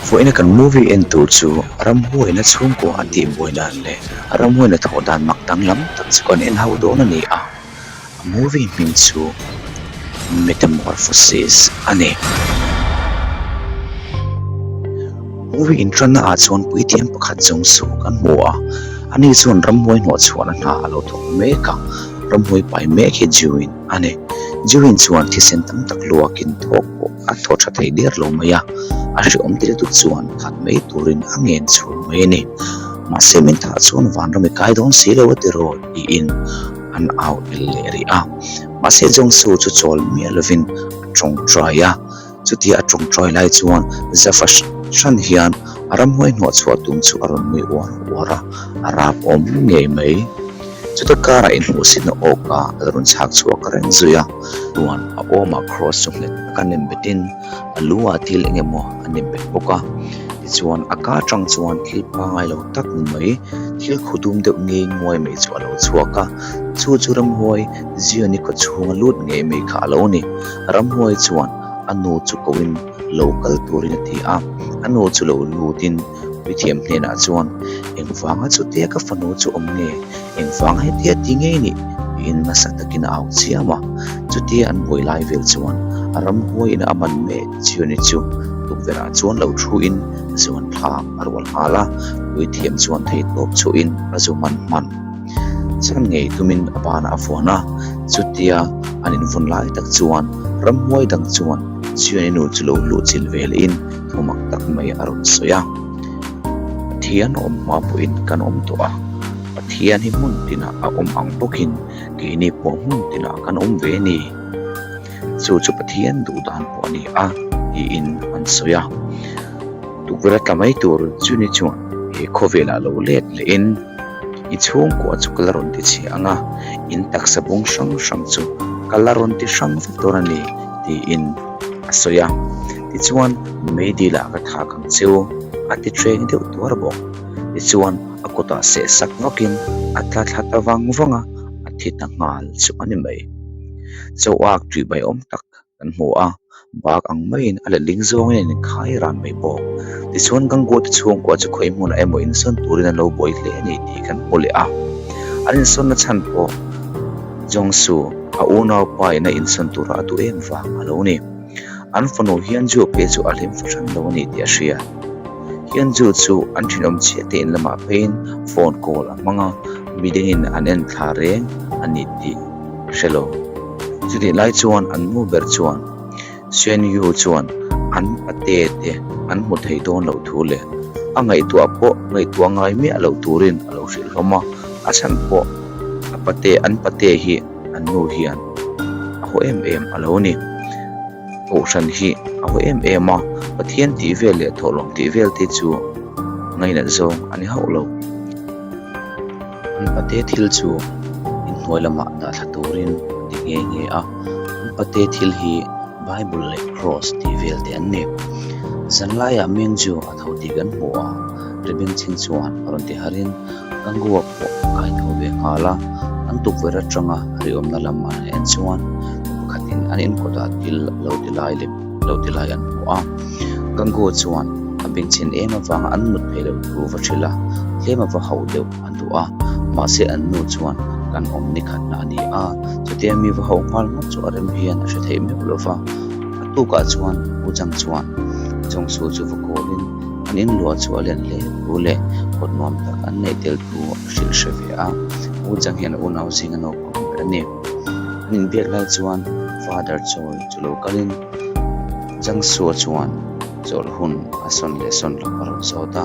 Vawiina kan movie en tur chu ramhuaina chhungkua a tihbuai dan leh ramhuaina thawh dan mak danglam tak chu kan en ho dawn a ni a. A movie hming chu Metamorphosis a ni. Movie inṭanna ah chuan puithiam pakhat zawng su kan hmu a, ani chuan ramhuai hnawhchhuahna hna a lo thawk mek a, ramhuai pai mek hi Jewin a ni. Jewin chuan thisen tam tak luakin thawk pawh a thaw tha thei der lo mai a, a hreawm ti lutuk chuan khat mai turin a ngen chhur mai a ni. Mahse min thah chuan vanram i kai dawn si lo a ti raw tiin an au el leh rih a. Mahse Jongsu chu chawl miah lovin a tawngtai a, chutia a tawngtai lai chuan Zafa hran hian a ramhuai hnawh chhuah tum chu a rawn nui uar uar a, a rap awm ngei mai. Chuta karah inhmuhsitna awka a la rawn chhak chhuak reng zui a, chuan a awmah cross chu nghet taka nem betin a lu ah thil eng emaw a nem bet bawk a, tichuan a ka atang chuan thil pangai lo tak mai thil khu dum deuh ngei nguai mai chu a lo chhuak a, chu chu ramhuai Zioni khaw chhunga lut ngei mai kha a lo ni. Ramhuai chuan a nu chu koin lo kal turin a ti a, a nu chu lo lutin Puithiam hnenah chuan, Engvanga chutia ka fanu chu awm nge? Engvanga hetia ti ngei nih? tiin nasa takin a au chiam a. Chutia an buai lai vel chuan a ramhuaiin a man mek Chioni chu tukverhah chuan lo thuin zuan thlak a rual nghal a, Puithiam chuan theihtawp chhuahin a zu man hman. Chhan ngei tumin a banah a vuan a, chutia an invun lai tak chuan ramhuai dang chuan Chioni nu chu lo luhchilh ve lehin Thu mak tak mai a rawn sawi a, Pathian awm hma pawhin kan awm tawh a, Pathian hi hmun tinah a awm ang bawkin keini pawh hmun tinah kan awm ve a ni. Chu chu Pathian duh dan pawh a ni a, tiin an sawi a. Tukverh a tla mai tur chu ni chuan he khawvelah lo let lehin i chhungkua chu ka la rawn ti chhia ang a, in taksa bung hrang hrang chu ka la rawn ti hrang vek dawn a ni, tiin a sawi a. Tichuan, Meidil ah ka thak ang che u, a ti ṭeng deuh tuar bawk. Tichuan, a kutah seh sak vakin a tla thla ta vang vang a, a thi ta nghal chu a ni mai. Chauhak ṭih mai awm tak kan hmu a, bak ang maiin a letling zawngin a inkhai ran mai bawk. Tichuan, Ganguate chhungkua chu khawi hmunah emaw insawn turin an lo buai hle a ni tih kan hmu leh a. An insawnna chhan pawh Jongsu, a unaupa in a insawn tura a duh em vang a lo ni. An fanu Hyunju phei chu a hlim fahran lo a ni tih a hria. Hyunju chu an thenawm chiah te in lamah pheiin phone call a hmang a, midangin an en thla reng a ni tih a hre lo. Chutih lai chuan an nu ber chuan Xuanyu chuan an pate te an hmu thei dawn loh thu leh a ngaihtuah pawh ngaihtuah ngai miah loh turin a lo hrilh hlawm a, a chhan pawh a pate an pate hi An nu hian a haw em em a lo ni. Kohhran hi a haw em em a, Pathian tih vel leh thawhlawm tih vel te chu ngainat zawng a ni hauh lo. An pate thil chu inhnuai lamah dah thla turin a ti nghe nghe a, an pate thil hi Bible leh Cross tih vel te an ni. Zanlaiah Mengju a tho tih kan hmu a, Rebeng chhing chuan a rawn ti harin, Kangua pawh a kai tho ve nghal a, an tukverh atanga riawmna lam an en chuan mi pakhatin an inkawtah thil a lo ti lai leh lo ti lai an hmu a. Kangua chuan a bengchhen em avanga an mut theih loh thu va hrilh a, tlem a va hauh deuh an duh a, mahse an nu chuan kan awm ni khatna a ni a, chutia mi va hauh nghal ngawt chu a rem hian a hre theih meuh lo va. A tukah chuan U Chang chuan Jongsu chu va kawlin, An inluah chu a len hle thu leh kawt nuam tak an neih tel thu a hrilh hre ve a, U Chang hian a unau zinga naupang ber a ni. An inbiak lai chuan Father Choi chu lo kalin Zhang Sua chuan chawlh hun a sawn leh sawn loh a rawn zawt a,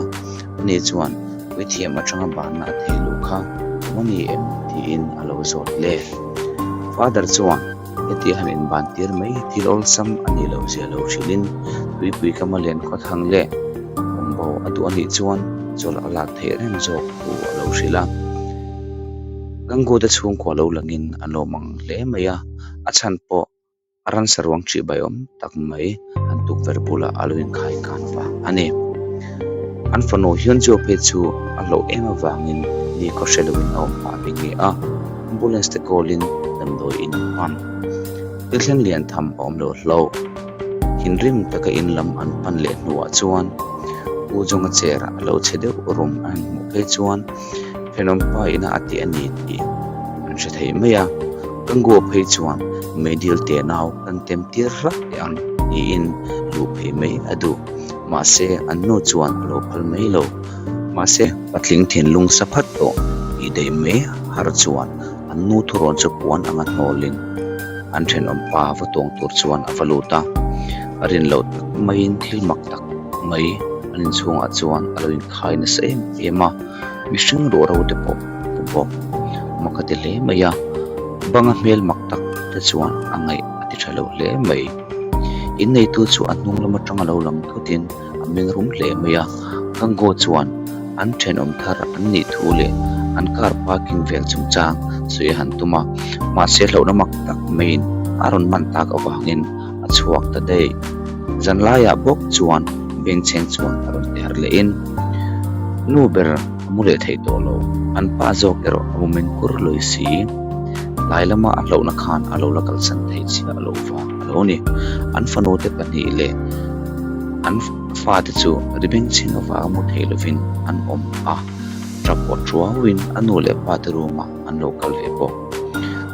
ani chuan Puithiam atanga banna a thei luh kha tum a ni em tiin a lo zawt le. Father chuan. Heti han inban tir mai hi thil awlsam a nih loh zia lo hrilhin tuipui ka malian khawthang leh awmbo a duh a nih chuan chawlh a lak theih reng zawk thu a lo hrilh a. Gangu te chhungkua lo langin an lawm ang hle mai a, a chhan pawh a ransa ruang ṭih bai awm tak mai han tukverh bulah a lo inkhai kan vang a ni. An fanu hian chu phei chu a hlauh em avangin ni khaw hre loin a awm phah ve nghe a, ambulance te call in damdawi in an pan. Thil thleng lian tham a awm lo hlauh. Thinrim taka in lam an pan leh hnuah chuan Pu Zawnga chair a lo chhe deuh rum an han hmuh phei chuan thenawmpa ina a tih a ni tih an hre thei mai a. Ka ngua phei chuan meidil te nau kan tem tir hlak teh ang tiin luh phei mai a duh. Mahse an nu chuan a lo phal mai lo. Mahse patling thinlung sa phat tawh tih daih mai har chuan An nu thurawn chu puan anga hnawlin an thenawm pa va tawng tur chuan a va lut a, a rin loh tak maiin thil mak tak mai an inchhungah chuan a lo inkhai nasa em em a, mihring ruah ro te pawh a hmu bawk. Mak a ti hle mai a, banga hmel mak tak te chuan a ngaih a ti tha lo hle mai. Inneitu chu a hnung lam atang a lo lang thutin a meng rum hle mai a, Kango chuan an thenawm thar an nih thu leh an car parking vel chungchang sawi a han tum a, mahse hlauhna mak tak maiin a rawn man tak avangin a chhuak ta daih. Zanlaiah bawk chuan bengchheng chuan a rawn ti harh lehin nu ber a mu leh theih tawh lo, an pa zawk erawh a mu meng kur lawi si. Tlai lama a hlauhna khan a lo la kalsan theih chiah loh vang a lo ni. An fanute pahnih leh An fate chu ri bengchheng avanga mu thei lovin an awm a, tap aw thuauin a nu leh pa te room ah an lo kal ve bawk.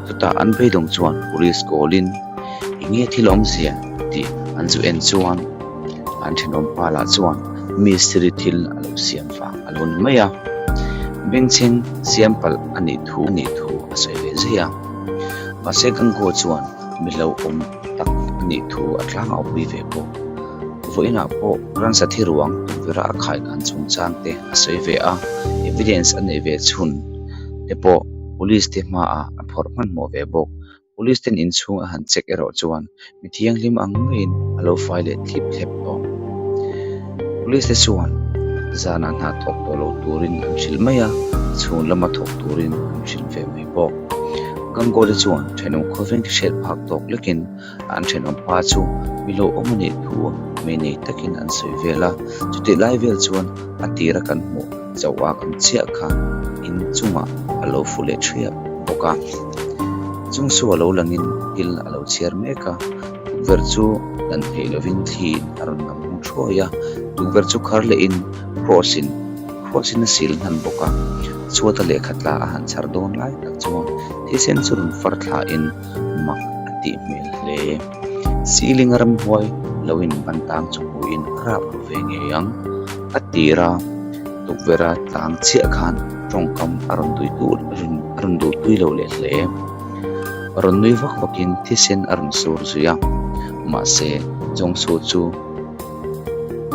Chutah an beidawng chuan police call in enge thil awmzia tih an zu en chuan an thenawm pa lah chuan mistiri thil a lo siam vang a lo ni mai a, bengchheng siam palh a nih thu a nih thu a sawi ve zai a. Mahse Gango chuan mi hlauhawm tak a nih thu a tlang a pui ve bawk. Vawiinah pawh ransa thi ruang tukverha a khai khan chungchang te a sawi ve a, evidence a neih ve chhun te pawh police te hmaah a phawrh hmanhmawh ve bawk. Police ten inchhung a han check erawh chuan mi thianghlim ang maiin a lo fai leh thlip thlep tawh. Police te chuan zanah hna thawk tawh lo turin an hrilh mai a, chhun lama thawk turin an hrilh ve mai bawk. Gangola chuan thenawm khawveng hriat phak tawk lekin an thenawm pa chu mi lo awm a nih thu mei nei takin an sawi vel a, chutih lai vel chuan a tira kan hmuh chauh ak ang chiah kha in chungah a lo fu leh thiap bawk a. Chung chu a lo langin thil a lo chhiar mek a, tukverh chu dan theih lovin thliin a rawn nam hung thuai a, tukverh chu khar lehin cross in cross in a sil hnan bawk a. Chhuata lehkha tla a han chhar dawn lai tak chuan thisen chu rawn far thlain mak a tih hmel hle. Ceiling a ramhuai lo in ban tang chu hmuhin a rap ru ve ngei ang. A tira tukverha tlang chiah khan tawngkam a rawn dui duh a rawn duh tui lo leh hle. A rawn nui vak vakin thisen a rawn sur zui a, mahse Jongsu chu.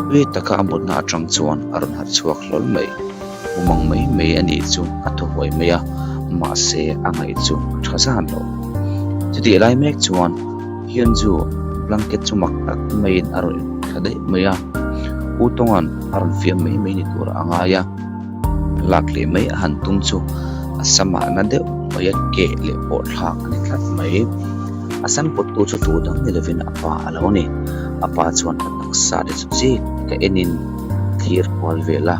Tui taka a mutna atang chuan a rawn harh chhuak hlawl mai. Mumang mai mai a nih chu a thaw huai mai a, mahse a ngaih chu a tha zan lo. Chutih lai mek chuan Hyunju blanket chu mak tak maiin a rawn thla daih mai a, U Tawnga'n a rawn fiam mai mai ni tur a ngai a, lak leh mai a han tum chu a samah na deuh mai a keh leh pawh thlak a ni tlat mai. A sam pawttu chu tu dang ni lovin a pa a lo ni. A pa chuan a taksa te chu chik ka enin a thlir kual vel a.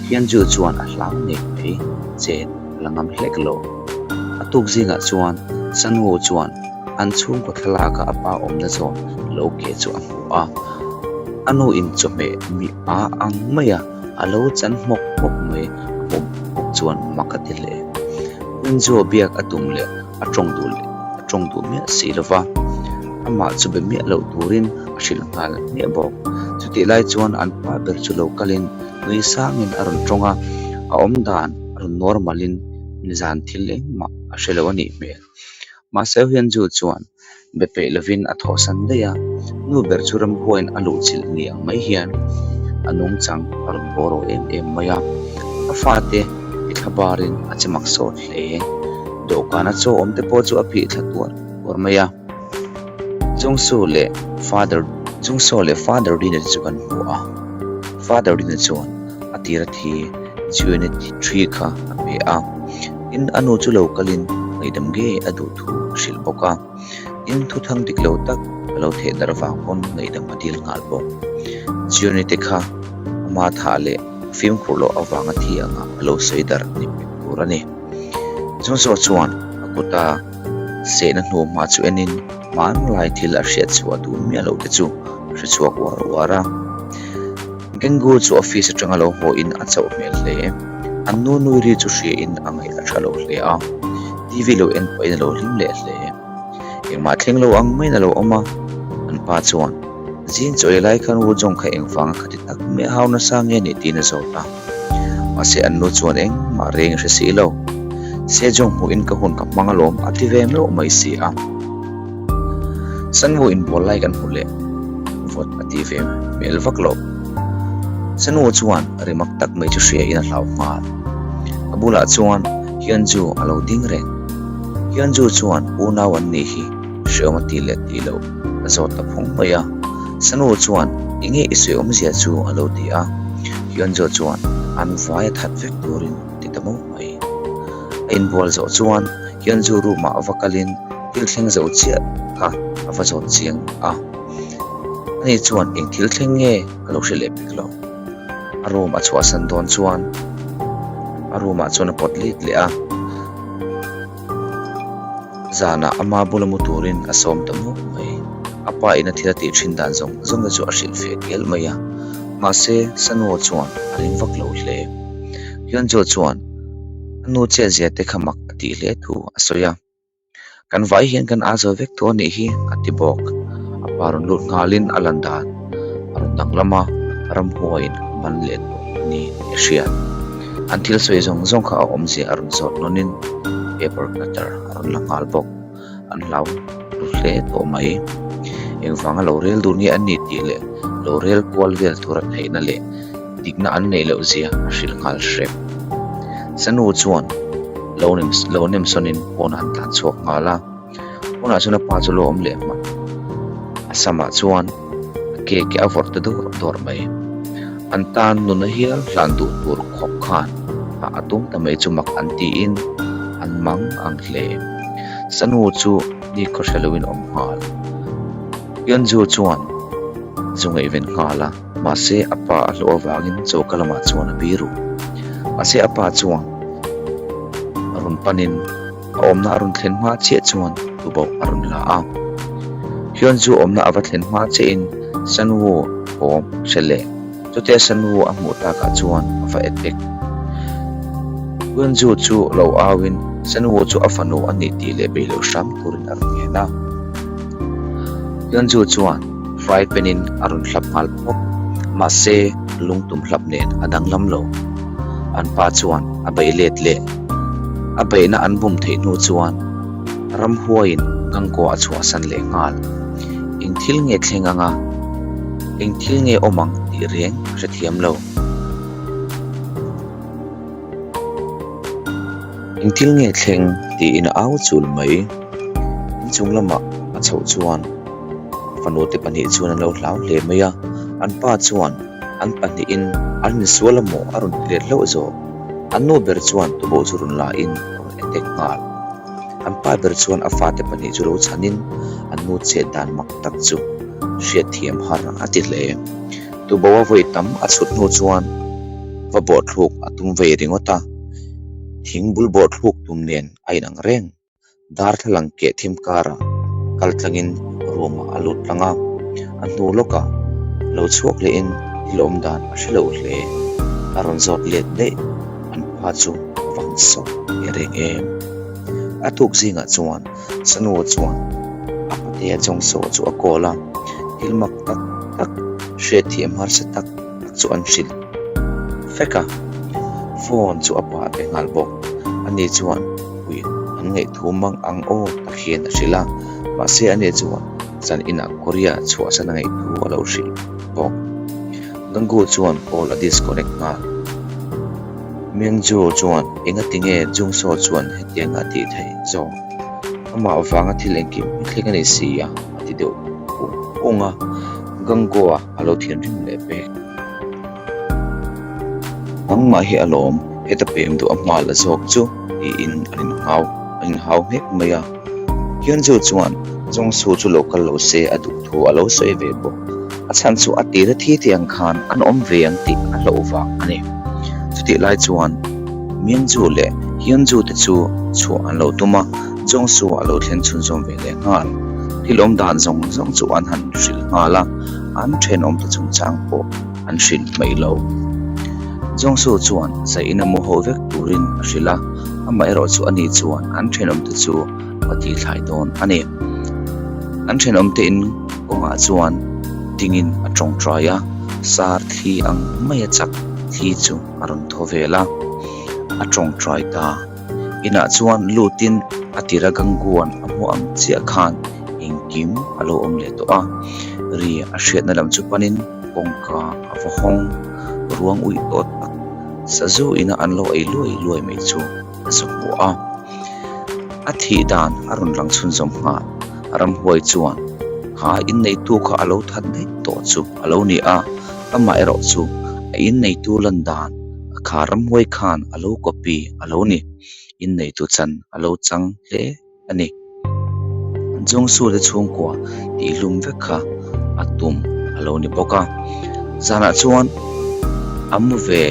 Hyunju chuan a hlau ngei mai, chet a la ngam hlek lo. A tuk zingah chuan Sanwoo chuan an chhungkaw thlalaka a pa awmna zawn lo ke chu a hmu a. A nu in chawhmeh mi a ang mai a, a lo chan hmawk hmawk mai a hmuh bawk chuan mak a ti hle. Hyunju biak a tum leh a tawng duh leh a tawng duh miah si lo va, amah chu be miah loh turin a hrilh nghal hmiah bawk. Chutih lai chuan an pa ber chu lo kalin nui sangin a rawn tawng a, a awm dan a rawn normal in nizan thil engmah a hre lo a nih hmel. Mahse Hyunju chuan be peih lovin a thawhsan daih a, nu ber chu ramhuaiin a luhchilh ni ang mai hian a nungchang a rawn bawraw em em mai a, a fate i thla barin a che mak sawt hle. Dawhkana chaw awm te pawh chu a phih thla tuar tuar mai a, Jungsu leh Father Jungsu leh Father Rina te chu kan hmu a, Father Rina chuan a tira thi Jione thi kha a pe a. Tin, a nu chu lo kalin ngaihdam ngei a duh thu a hrilh bawk a. Tin, thuthang dik lo tak a lo theh darh vang pawn ngaihdam a dil nghal bawk. Jioni te kha ama thah leh fimkhur loh avanga thi anga a lo sawi darh ni pek tur a ni. Jungso chuan a kuta. Sehna hnuhma chu enin hmanlai thil a hriat chhuah duh miah loh te chu a hre chhuak uar uar a. Gengu chu office atanga lo haw in a chauh hmel hle. An nu nui ri chu hria in a ngaih a tha lo hle a. TV lo en pahin a lo hlim leh hle. Engmah thleng lo ang maiin a lo awm a. An pa chuan, Zing chaw ei lai khan Wu Jong kha engvanga khati tak mai a hau nasa nge ni tiin a zawt a. Mahse an nu chuan engmah reng a hre si lo. Sejong hmuhin ka hun ka hmang alawm a ti ve meuh mai si a. Sanwu inbual lai kan hmu leh vawt a ti ve hmel vak lo. Sanwu chuan ri mak tak mai chu hria in a hlau nghal. A bulah chuan Hyunju a lo ding reng. Hyunju chuan unau an nih hi hreawm a ti leh tih loh a zawt ta phung mai a. Sanwu chuan enge i sawi awmzia chu a lo ti a. Hyunju chuan an vai a that vek turin a ti ta mauh mai. A inbual zawh chuan Hyunju room ah va kalin thil thleng zo chiah kha a va zawt chiang a. Ani chuan eng thil thleng nge ka lo hre leh bik lo. A room a chhuahsan dawn chuan a room ah chuan a pawt let leh a. Zanah ama bula mu turin a sawm ta mawp mai. A pa in a thil a tih thin dan zawng zawng te chu a hrilh feh dial mai a. Mahse, Sanuo chuan a ring vak lo hle. Hyunjo chuan a nu chet zia te kha mak a tih hle thu a sawi a. Kan vai hian kan aa zo vek tawh a nih hi a ti bawk. A pa rawn lut nghalin a lan dan a rawn danglam a, ramhuaiin a man leh tawh a ni tih a hriat. An thil sawi zawng zawng kha a awmzia a rawn zawt nawnin paper cutter a rawn la nghal bawk. An hlau ru hle tawh mai. Engvanga lo rel dun nge an ni tih leh lo rel kual vel tura theihna leh dikna an neih loh zia a hrilh nghal hrep. Sanu chuan lo nem lo nem sawnin pawnah an tlan chhuak nghal a, pawnah chuan a pa chu lo awm leh hman. A samah chuan a ke ke a vawrh ta dawrh dawrh mai. An tan nuna hial hlan duh tur khawp khan a a tum ta mai chu mak an tiin an mang ang hle. Sanu chu ni khaw hre loin a awm nghal. Hyunju chuan zu ngaihven nghal a, mahse a pa a hlawh avangin choka lamah chuan a biru. Mahse a pa chuan a rawn panin a awmna a rawn thlen hma chiah chuan tuboh a rawn la a. Hyunju awmna a va thlen hma chiahin Sanwoo thawm a hre leh. Chutia Sanwoo a hmuh takah chuan a va attack. Hyunju chu lo auin Sanwoo chu a fanu a nih tih leh bei loh hram turin a rawn ngen a. Hyunju chuan fry pan in a rawn hlap nghal pawp. Mahse lungtum hlap nen a danglam lo. An pa chuan a beih let leh. A beihna an bum theih hnu chuan ramhuaiin Gangkua a chhuahsan leh nghal. Eng thil nge thleng anga? Eng thil nge awm ang tih reng a hrethiam lo. Eng thil nge thleng tiin a au chul mai. Inchung lamah a chhoh chuan fanu te pahnih chuan an lo hlau hle mai a, an pa chuan an pahnihin an insual amaw a rawn ti let hlauh zawk. An nu ber chuan tuboh chu rawn la in a rawn attack nghal. An pa ber chuan a fate pahnih chu lo chhanin an nu chet dan mak tak chu hriatthiam har a ti hle. Tuboh a vawi tam a chhut hnu chuan va bawhthluk a tum vei ringawt a, thing bul bawhthluk tum nen a inang reng. Darthlalang keh thim karah kal tlangin room-ah a lut tlang a, a hnu lawkah lo chhuak lehin thil awm dan a hre lo hle. A rawn zawt let daih, an pa chu a va han sawp leh reng em. A tuk zingah chuan Sanuo chuan a patea Jongso chu a call a, thil mak tak tak hriatthiam harsa tak tak chu an hrilh vek a, phone chu a pa a pe nghal bawk. Ani chuan puih an ngaih thu mang ang aw tak hian a hrilh a, mahse ani chuan zan inah Korea chhuahsan a ngaih thu a lo hrilh bawk. Gangu chuan call a disconnect nghal. Myungju chuan engati nge Jungso chuan hetiang a tih theih zawk? Amah vanga thil engkim hi thleng a ni si a, a ti deuh pung pung a, Ganggoa a lo thinrim leh pek. Nangmah hi alawm heta pem duh a hma la zawk chu tiin an inhau an inhau nghek mai a. Hyunju chuan Jungsu chu lo kal lo se a duh thu a lo sawi ve bawk. A chhan chu a tir a thi tih ang khan an awm ve ang tih a hlauh vang a ni. Chutih lai chuan Myungju leh Hyunju te chu chhuah an lo tum a. Jongsu a lo thleng chhunzawm ve leh nghal. Thil awm dan zawng zawng chu an han hrilh nghal a, an thenawmte chungchang pawh an hrilh hmaih lo. Jongsu chuan zaiin a mu ho vek turin a hrilh a, amaherawh chu ani chuan an thenawmte chu a tihthlai dawn a ni. An thenawmte in kawngah chuan dingin a tawngtai a, sar thli ang maia chak thli chu a rawn thaw vel a, a tawngtai ta. Inah chuan lutin a tira Ganguan a hmu ang chiah khan engkim a lo awm leh tawh a, ri a hriatna lam chu panin kawngka a va hawng ruang uih tawh tak sazu ina an lo ei luai luai mai chu a zu hmu a. A thih dan a rawn lang chhunzawm nghal. Ramhuai chuan kha inneitu kha a lo that daih tawh chu a lo ni a, amaherawh chu a inneitu lan dan a kha ramhuai khan a lo copy a lo ni. Inneitu chan a lo chang hle a ni. Jongsu te chhungkua tihhlum vek kha a tum a lo ni bawk a. Zanah chuan a mu ve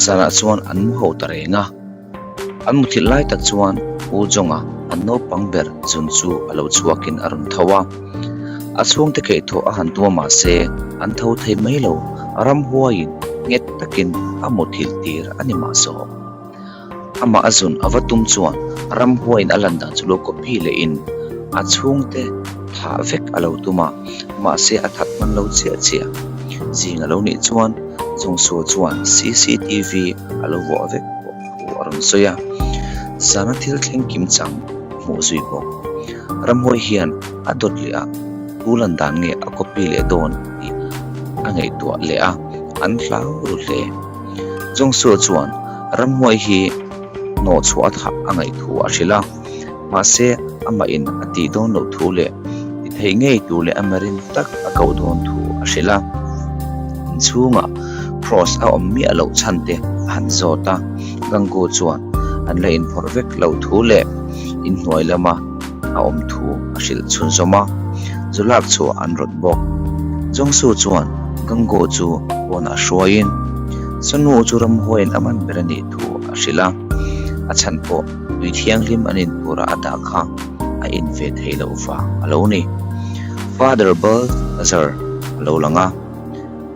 Zanah chuan an mu ho ta reng a. An muthilh lai tak chuan U Jonga an naupang ber zun chu a lo chhuakin a rawn tho a. A chhungte keithawh a han tum a mahse an tho thei mai lo, ramhuaiin nghet takin a muthilh tir a ni mah zawk. Amah a zun a va tum chuan ramhuaiin a lan dan chu lo copy lehin a chhungte thah vek a lo tum a, mahse a that hman lo chiah chiah. Zing a lo nih chuan Jongsuo chuan cctv a lo vuah vek tawh thu a rawn sawi a, zana thil thleng kim chang a hmuh zui bawk. Ramhuai hian a dawt leh a, tu lan dan nge a copy leh dawn tih a ngaihtuah leh a, an hlau ru hle. Jongsuo chuan ramhuai hi hnawh chhuah a thah a ngaih thu a hrilh a, mahse amah in a tih dawn loh thu leh ti theih ngei tur leh a marin tak a koh dawn thu a hrilh a. Inchhungah Cross a awm miah loh chhan te a han zawt a, Gangu chuan an la inphawrh vek loh thu leh inhnuai lama a awm thu a hrilh chhunzawm a, zu lak chhuah an rawt bawk. Jongsu chuan Gango chu pawnah hruaiin Sanu chu ramhuaiin a man ber a nih thu a hrilh a, a chhan pawh tui thianghlim an in tura a dah kha a in ve theih loh vang a lo ni. Father Balthazar a lo lang a,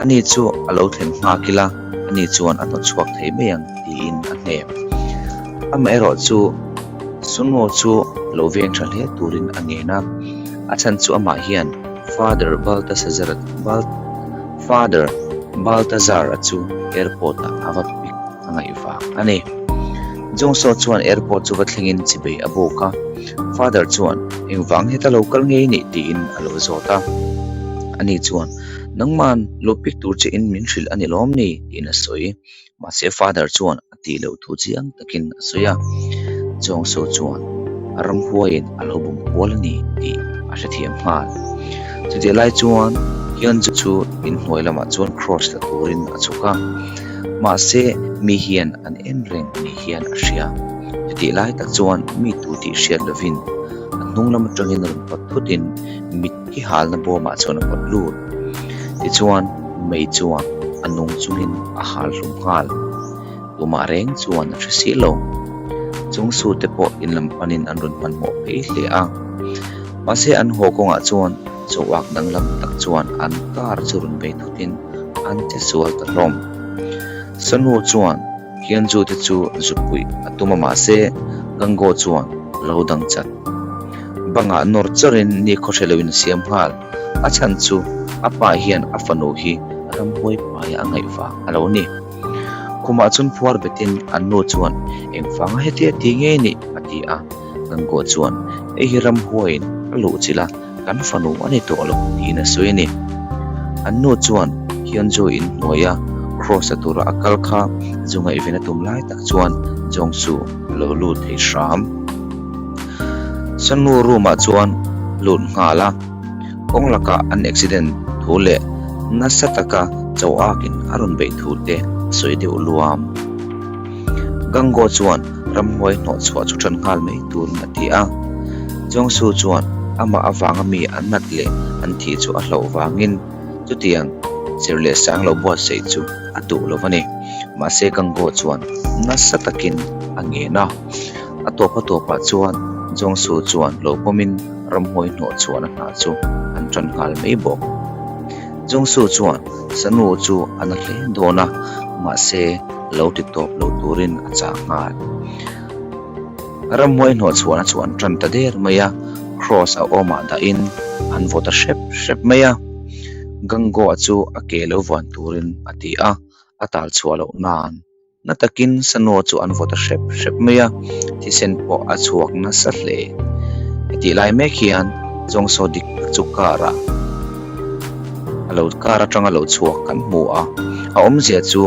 ani chu a lo thlen nghak ila ani chuan a hnawtchhuak thei mai ang tiin a hnem. Amaherawh chu Sumo chu lo veng tha hle turin a ngen a, a chhan chu amah hian Father Baltasazar Father Baltazar-a chu airport-ah a va pick a ngaih vang a ni. Jongso chuan airport chu va thlengin chibei a buk a, Father chuan engvang heta lo kal ngei nih tiin a lo zawt a. Ani chuan, Nangman lo pick tur che in min hrilh a ni lawm ni? tiin a sawi. Mahse Father chuan a tih loh thu chiang takin a sawi a, Jongso chuan a ramhuaiin a lo bum kual a ni tih a hrethiam nghal. Chutiah lai chuan Hyunjoo chu inhnuai lamah chuan cross la turin a chhuk a, mahse mi hian an en reng ni hian a hria. Chutih lai tak chuan mi tu tih hriat lovin a hnung lam atangin rawn pawt thutin mit hi halna bawmah chuan a pawt lut. Tichuan mei chuan a nung chungin a hal hlum nghal. Tumah reng chuan a hre si lo. Chung su te pawh in lam panin an rawn hmanhmawh phei hle a. Mahse an haw kawngah chuan chawak danglam tak chuan an car chu rawn bei thutin an che sual ta hlawm. Sanu chuan Hyunju te chu zu puih a tum a mahse Gango chuan a lo dang chat. Bangah nawr chawrin ni khaw hre loin a siam nghal. A chhan chu a pa hian a fanu hi ramhuai paia a ngaih vang a lo ni. Khumah chuan phuar betin an nu chuan engvanga hetia ti ngei nih a ti a, Gango chuan hei hi ramhuaiin a luh chilh a, kan fanu a ni tawh lo tiin a sawi a ni. An nu chuan Hyunjoo in hnuaia cross a tura a kal kha zu ngaihven a tum lai tak chuan Jongsu a lo lut thei hram. Sanu room ah chuan lut nghal a, kawng lakah an accident thu leh nasa taka cho akin a rawn beih thu te a sawi deuh luam. Gango chuan ramhuai hnawh chhuah chu tan nghal mai turin a ti a. Jongsu chuan amah avanga mi an nat leh an thih chu a hlauh vangin chutiang zir leh sang lo buatsaih chu a duh lo a ni. Mahse Gango chuan nasa takin. a ngen a. A tawp a tawpah chuan Jongsu chuan lo pawmin ramhuai hnawh chhuahna hna chu an tan nghal mai bawk. Jongsu chuan Sanu chu a na hle dawn a, mahse lo ti tawp lo turin a chah nghal. Ramhuai hnawh chhuahna chu an tan ta der mai a, Cross a awmah dahin an vaw ta hrep hrep mai a. Gangoa chu a ke lo vuan turin a ti a, a tal chhuah loh nan. Na takin Sano chu an vaw ta hrep hrep mai a, thisen pawh a chhuak nasa hle. Hetih lai mek hian Jongso dik tak chu car ah a lo car atanga lo chhuak kan hmu a, a awmzia chu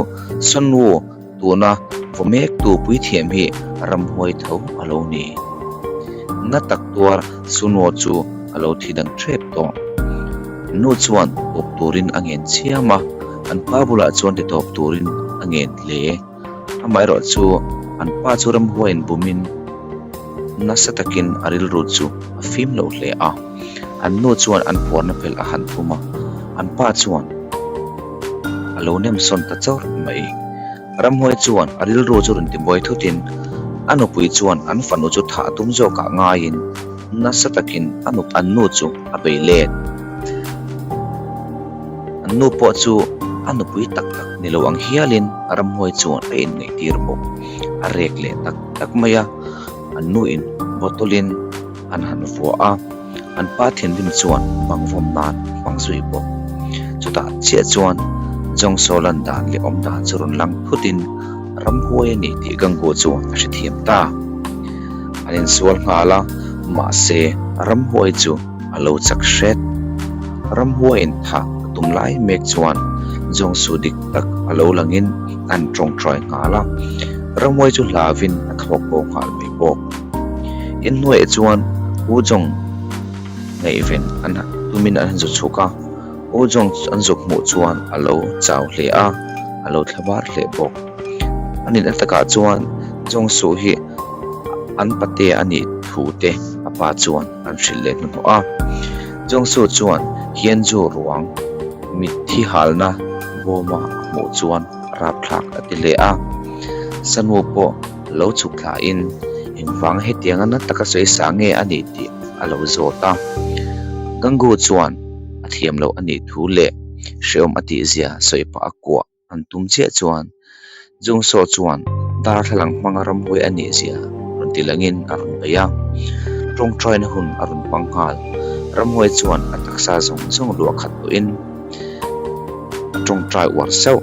Sonu tuna vaw mektu puithiam hi ramhuai tho a lo ni. Na tak tuar Suno chu a lo thi dang ṭhep tawh. An nu chuan tawp turin a ngen chiam a, an pa bulah chuan ti tawp turin a ngen hle. Amaherawh chu an pa chu ramhuaiin bumin nasa takin a rilru chu a fim lo hle a. An nu chuan an phuarna phelh a han tum a, an pa chuan a lo nem sawn ta chawrh mai. Ramhuai chuan a rilru chu rawn tibuai thutin a nupui chuan an fanu chu thah a tum zawkah ngaiin nasa takin a nup an nu chu a bei let. An nu pawh chu a nupui tak tak ni lo ang hialin ramhuai chuan a inngaihtir bawk. A rek leh tak tak mai a, an nuin bottle in an han vuah a, an pa thinrim chuan bang vawm nan a hmang zui bawk. Chutah chiah chuan Jongsaw lan dan leh awm dan chu rawn lang phutin ramhuai a ni tih Gangu chuan a hrethiam ta. An insual nghal a, mahse ramhuai chu a lo chak hret. Ramhuaiin thah a tum lai mek chuan Jongsu dik tak a lo langin an tawngtai nghal a, ramhuai chu hlauvin a thawk bo nghal mai bawk. Inhnuaiah chuan U Jong ngaihven an tumin an han zu chhuk a, U Jong an zuk hmuh chuan a lo chau hle a, a lo thla bar hle bawk. A nihna takah chuan Jong Su hi an pate a nih thu te a pa chuan an hrilh leh hnuhnawh a. Jong Su chuan Hyun Joo ruang mitthi halna bawma a hmuh chuan rapthlak a ti hle a, Sanu pawh lo chhuk thlain engvang hetianga na taka sawi sa nge a nih tih a lo zawt a. Gangu chuan a thiam loh a nih thu leh hrehawm a tihzia sawi pah a kuah an tum chiah chuan Jungsaw chuan darthlalang hmanga ramhuai a nih zia rawn ti langin a rawn bei a. Tawngtaina hun a rawn hmang nghal. Ramhuai chuan a taksa zawng zawng luah khat tawhin a tawngtai uar sauh.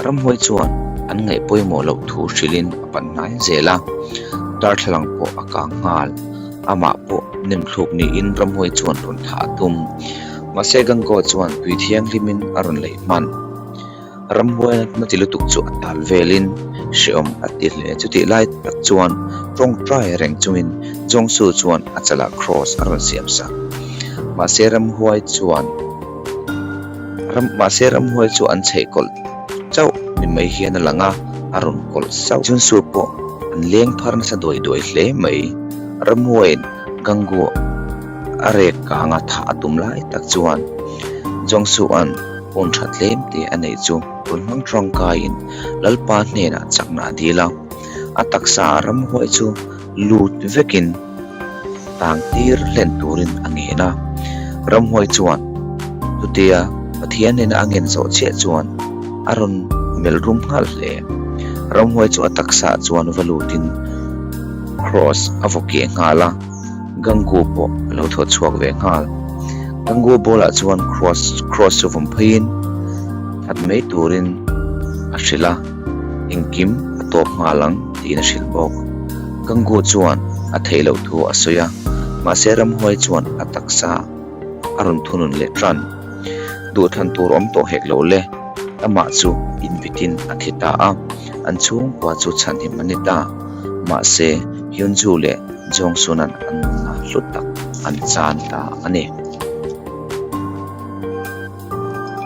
Ramhuai chuan an ngaih pawimawh loh thu hrilhin a pan hnai zel a, darthlalang pawh a kang nghal. Amah pawh nem thluk niin Ramhuai chuan rawn thah a tum. Mahse Gango chuan tui thianghlimin a rawn leih hman. Ramhuai na ti lutuk chu a tal velin hrehawm a ti hle. Chutih lai tak chuan tawngtai reng chungin Jongsu chuan a chalah cross a rawn siam sak. Mahse Ramhuai chuan. Ram mahse ramhuai chu an chheih kawlh chauh ni mai hian a lang a, a rawn kawlh sauh. Chunsu pawh an leng phar nasa duai duai hle mai. Ramhuaiin Gangu a rek kanga thah a tum lai tak chuan Jongsu-a'n hun tha tlem te a neih chu rawn hmang tangkaiin Lalpa hnenah chakna a dil a, a taksa ah ramhuai chu lut vekin tang tir hlen turin a ngen a. Ramhuai chuan chutia Pathian nena a ngen zawh chiah chuan a rawn melh rum nghal hle. Ramhuai chu a taksa ah chuan va lutin Cross a vaw keh nghal a, Gangu pawh a lo thaw chhuak ve nghal. Gangu bawlah chuan Cross cross chu vawm pheiin that mai turin a hrilh a. Engkim a tawp nghal ang tiin a hrilh bawk. Gangu chuan a theih loh thu a sawi a, mahse ramhuai chuan a taksa a rawn thunun leh tan. Duhthlan tur awm tawh hek lo le, amah chu inbitin a thi ta a, an chhungkua chu chhanhim a ni ta. Mahse Hyunju leh Jongsun-a'n an nunna hlu tak an chan ta a ni.